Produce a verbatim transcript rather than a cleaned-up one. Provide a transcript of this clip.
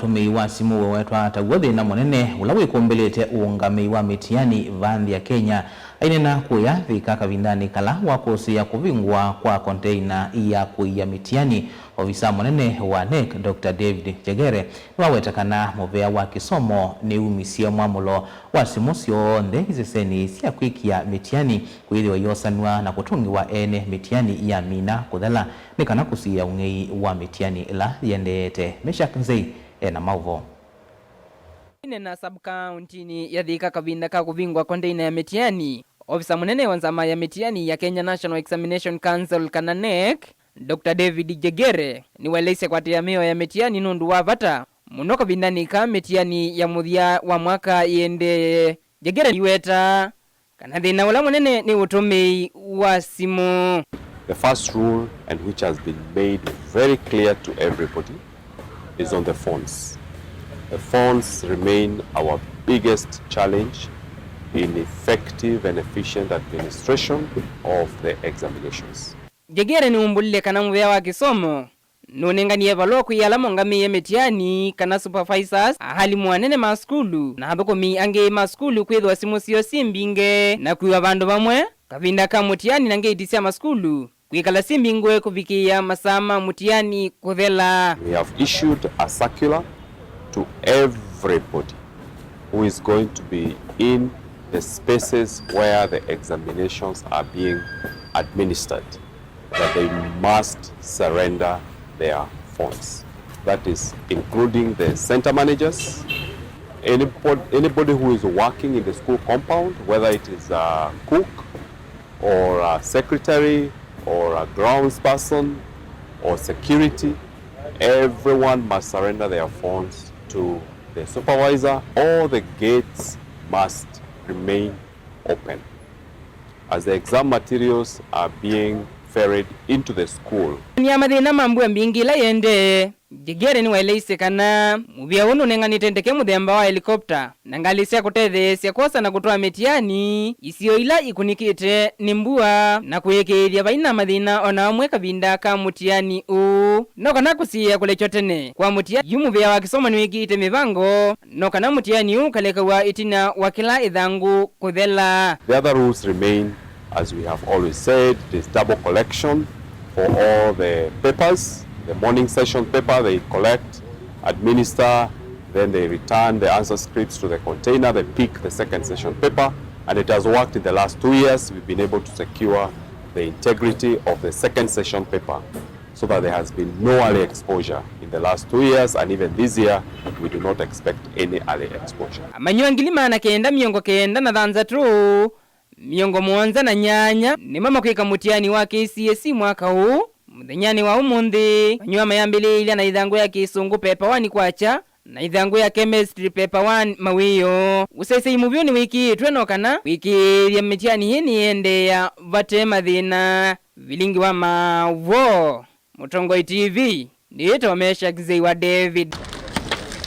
ũtũmĩi wa simũ wewetwa taw'o thĩna mũnene ũla wĩkũmbĩlĩte ũũngamĩi wa mĩtiani vaa nthĩ ya Kenya. Aineena kũya Thika kavindanĩ kala wa kũsĩĩa kũvingwa kwa konteina ya kũia mĩtiani, ovisa mũnene wa NEC, Doctor David Njegere, nĩwaweta kana mũvĩa wa kĩsomo nĩumisye mwamũlo wa simũ syonthe iseseni sya kwĩkĩa mĩtiani kwĩthĩwa iosanw'a na kũtũngĩwa ene mĩtiani yamina kũthela nĩ kana kũsiĩĩa ũng'ei wa mĩtiani ĩla yĩendeete. Meshak Nzei e na maũvoo. Ĩneena sub-kauntinĩ ya Thika kavinda ka kũvingwa konteina ya mĩtiani, ovisa mũnene wa nzama ya mĩtiani ya Kenya National Examination Council, kana NEC, Doctor David Njegere, nĩwaeleisye kwatĩĩa mĩao ya mĩtiani nũndũ wa vata mũno kavindanĩ ka mĩtiani ya mũthya wa mwaka yĩendee. Njegere nĩwetaa kana thĩna ũla mũnene nĩ ũtũmĩi wa simũ. The first rule, and which has been made very clear to everybody, is on the phones. The phones remain our biggest challenge in effective and efficient administration of the examinations. Njegere nĩwumbũlile kana mũvĩa wa kĩsomo nũnenganie valũa kwĩ ala maũngamĩe mĩtiani, kana supervisors, aalimu anene ma sukulu, na athũkũmi angĩ ma sukulu kwĩthĩwa simũ syoo syĩ mbingĩ na kũiwa vandũ vamwe kavinda ka mũtiani na ngeti sya masukulu kwĩkala syĩ mbingũe kũvikĩĩa masaa ma mũtiani kũthela. We have issued a circular to everybody who is going to be in the spaces where the examinations are being administered, that they must surrender their phones. That is including the center managers, anybody, anybody who is working in the school compound, whether it is a cook or a secretary or a grounds person or security, everyone must surrender their phones to the supervisor, or the gates must remain open as the exam materials are being ferried into the school. Nĩ ya mathĩna ma mbua mbingĩ ila yendee, Njegere nĩwaeleisye kana mũvĩa ũũ nũnenganĩte ndeke mũthemba wa helikopta na ngalĩ sya kũtetheesya kwosa na kũtwaa mĩtiani isio ila ikũnĩkĩte nĩ mbua na kũĩkĩĩthya vai na mathĩna o na amwe kavinda ka mũtiani ũũ. No kana kũsiĩĩa kũlekywa tene kwa mũtiani yu mũvĩa wa kĩsomo nĩwĩkĩĩte mĩvango, no kana mũtiani ũũ ũkalekaw'a ĩtina wa kĩla ĩthangũ kũthela. The other rules remain, as we have always said, it is double collection for all the papers. The morning session paper they collect, administer, then they return the answer scripts to the container, they pick the second session paper, and it has worked in the last two years. We've been able to secure the integrity of the second session paper so that there has been no early exposure in the last two years, and even this year, we do not expect any early exposure. Amanyĩw'a ngili maana kenda mĩongo kenda na thanthatũ, mĩongo mũonza na nyanya nĩmo makwĩka mũtiani wa K C S E mwaka ũũ. Mũthenyanĩ wa ũmũnthĩ, amanyĩw'a mayambĩlĩĩlya na ĩthangũ ya Kĩsũngũ pepa one kwakya, na ĩthangũ ya Chemistry pepa one mawĩoo. Ũseseĩ mũvyũ nĩwĩkĩĩtwe no kana kũĩkĩĩthya mĩtiani ĩĩ nĩyendeea vate mathĩna. Vilingi wa Maũvoo, Mũtongoi T V, nĩĩtwa Meshack Zei wa David.